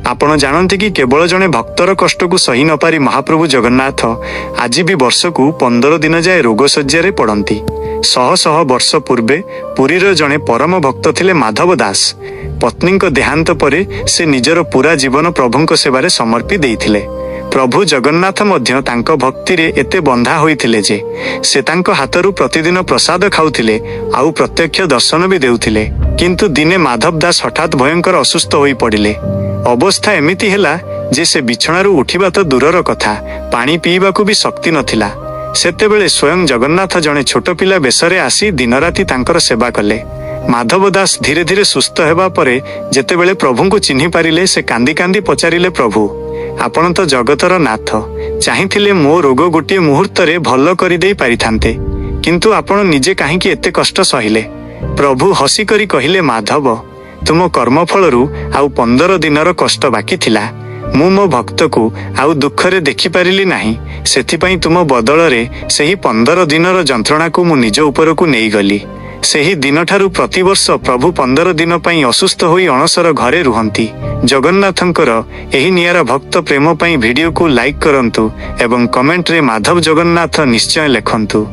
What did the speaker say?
ଆପଣ ଜାଣନ୍ତି କି, କେବଳ ଜଣେ ଭକ୍ତର କଷ୍ଟକୁ ସହି ନପାରି ମହାପ୍ରଭୁ ଜଗନ୍ନାଥ ଆଜି ବି ବର୍ଷକୁ 15 ଦିନ ଯାଏ ରୋଗଶଯ୍ୟାରେ ପଡ଼ନ୍ତି। ଶହ ଶହ ବର୍ଷ ପୂର୍ବେ ପୁରୀର ଜଣେ ପରମ ଭକ୍ତ ଥିଲେ ମାଧବ ଦାସ। ପତ୍ନୀଙ୍କ ଦେହାନ୍ତ ପରେ ସେ ନିଜର ପୁରା ଜୀବନ ପ୍ରଭୁଙ୍କ ସେବାରେ ସମର୍ପି ଦେଇଥିଲେ। ପ୍ରଭୁ ଜଗନ୍ନାଥ ମଧ୍ୟ ତାଙ୍କ ଭକ୍ତିରେ ଏତେ ବନ୍ଧା ହୋଇଥିଲେ ଯେ ସେ ତାଙ୍କ ହାତରୁ ପ୍ରତିଦିନ ପ୍ରସାଦ ଖାଉଥିଲେ ଆଉ ପ୍ରତ୍ୟକ୍ଷ ଦର୍ଶନ ବି ଦେଉଥିଲେ। କିନ୍ତୁ ଦିନେ ମାଧବ ଦାସ ହଠାତ୍ ଭୟଙ୍କର ଅସୁସ୍ଥ ହୋଇ ପଡ଼ିଲେ। ଅବସ୍ଥା ଏମିତି ହେଲା ଯେ ସେ ବିଛଣାରୁ ଉଠିବା ତ ଦୂରର କଥା, ପାଣି ପିଇବାକୁ ବି ଶକ୍ତି ନଥିଲା। ସେତେବେଳେ ସ୍ୱୟଂ ଜଗନ୍ନାଥ ଜଣେ ଛୋଟ ପିଲା ବେଶରେ ଆସି ଦିନରାତି ତାଙ୍କର ସେବା କଲେ। ମାଧବ ଦାସ ଧୀରେ ଧୀରେ ସୁସ୍ଥ ହେବା ପରେ ଯେତେବେଳେ ପ୍ରଭୁଙ୍କୁ ଚିହ୍ନି ପାରିଲେ, ସେ କାନ୍ଦି କାନ୍ଦି ପଚାରିଲେ, "ପ୍ରଭୁ, ଆପଣ ତ ଜଗତର ନାଥ। ଚାହିଁଥିଲେ ମୋ ରୋଗ ଗୋଟିଏ ମୁହୂର୍ତ୍ତରେ ଭଲ କରିଦେଇ ପାରିଥାନ୍ତେ। କିନ୍ତୁ ଆପଣ ନିଜେ କାହିଁକି ଏତେ କଷ୍ଟ ସହିଲେ?" ପ୍ରଭୁ ହସିକରି କହିଲେ, "ମାଧବ, ତୁମ କର୍ମଫଳରୁ ଆଉ 15 ଦିନର କଷ୍ଟ ବାକି ଥିଲା। ମୁଁ ମୋ ଭକ୍ତକୁ ଆଉ ଦୁଃଖରେ ଦେଖିପାରିଲି ନାହିଁ। ସେଥିପାଇଁ ତୁମ ବଦଳରେ ସେହି 15 ଦିନର ଯନ୍ତ୍ରଣାକୁ ମୁଁ ନିଜ ଉପରକୁ ନେଇଗଲି।" ସେହି ଦିନଠାରୁ ପ୍ରତିବର୍ଷ ପ୍ରଭୁ 15 ଦିନ ପାଇଁ ଅସୁସ୍ଥ ହୋଇ ଅଣସର ଘରେ ରୁହନ୍ତି। ଜଗନ୍ନାଥଙ୍କର ଏହି ନିଆରା ଭକ୍ତ ପ୍ରେମ ପାଇଁ ଭିଡିଓକୁ ଲାଇକ୍ କରନ୍ତୁ ଏବଂ କମେଣ୍ଟରେ "ମାଧବ ଜଗନ୍ନାଥ" ନିଶ୍ଚୟ ଲେଖନ୍ତୁ।